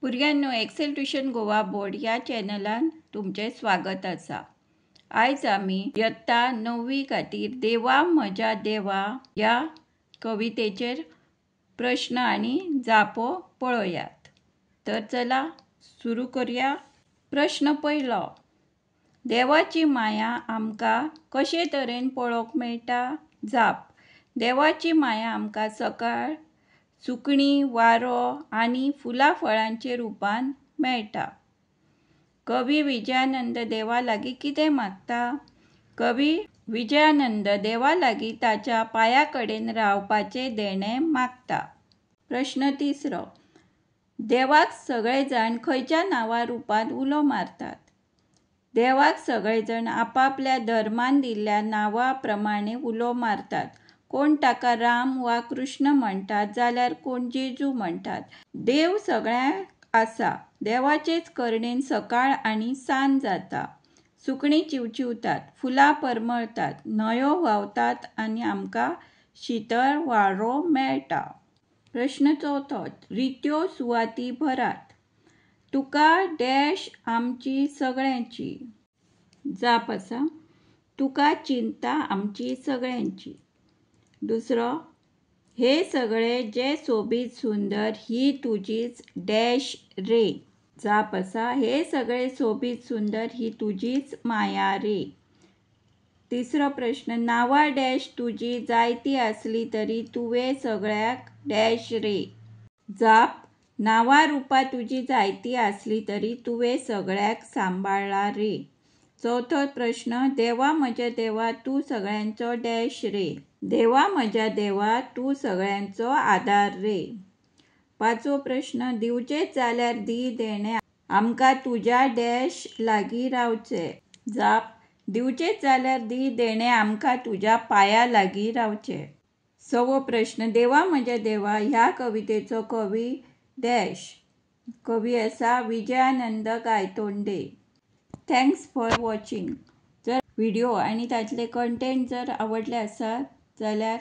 भुरग्यांनो, XL tuition Goa board ह्या चॅनलान तुमचें स्वागत आसा. आयज आमी इयत्ता 9वी खातीर देवा म्हज्या देवा ह्या कवितेचेर प्रश्न आनी जापो पळोवयात. तर चला सुरू करूया. प्रश्न पयलो, देवाची माया आमकां कशे तरेन पळोवंक मेळटा? जाप, देवाची माया आमकां सकाळ, सुकणीं, वारो आनी फुलां फळांचे रूपान मेळटा. कवी विजयानंद देवा लागीं कितें मागता? कवी विजयानंद देवा लागीं ताच्या पांया कडेन रावपाचें देणें मागता. प्रश्न तिसरो, देवाक सगळे जाण खंयच्या नांवा रुपान उलो मारतात? देवाक सगळे जाण आपापल्या धर्मान दिल्ल्या नांवा प्रमाणे उलो मारतात. कोण ताका राम वा कृष्ण म्हणटात जाल्यार कोण जेजू म्हणटात. देव सगळ्यांक आसा. देवाचेच करणेन सकाळ आनी सांज जाता. सुकणीं चिवचिवतात, फुलां परमळतात, न्हंयो व्हांवतात आनी आमकां शितळ वारो मेळटा. प्रश्न चवथो, रित्यो सुवाती भरात. तुका डॅश आमची सगळ्यांची. जाप आसा, तुका चिंता आमची सगळ्यांची. दुसरो, हे सगळे जे सोबीत सुंदर ही तुजीच डॅश रे. जाप आसा, हे सगळे सोबीत सुंदर ही तुजीच माया रे. तिसरो प्रश्न, नांवा डॅश तुजी जायती आसली तरी तुवें सगळ्याक डॅश रे. जाप, नांवा रुपां तुजी जायती आसली तरी तुवें सगळ्याक सांबाळ्ळा रे. चवथो प्रश्न, देवा म्हज्या देवा तूं सगळ्यांचो डॅश रे. देवा म्हज्या देवा तूं सगळ्यांचो आदार रे. पांचवो प्रश्न, दिवचेच जाल्यार दी देणें आमकां तुज्या डॅश लागीं रावचें. जाप, दिवचेच जाल्यार दी देणें आमकां तुज्या पांया लागीं रावचें. सवो प्रश्न, देवा म्हज्या देवा ह्या कवितेचो कवी डॅश. कवी आसा Vijayanand Gaitonde. Thanks for watching. जर व्हिडिओ आनी तांतले कंटेंट जर आवडले आसात जाल्यार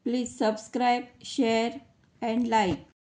please subscribe, share and like.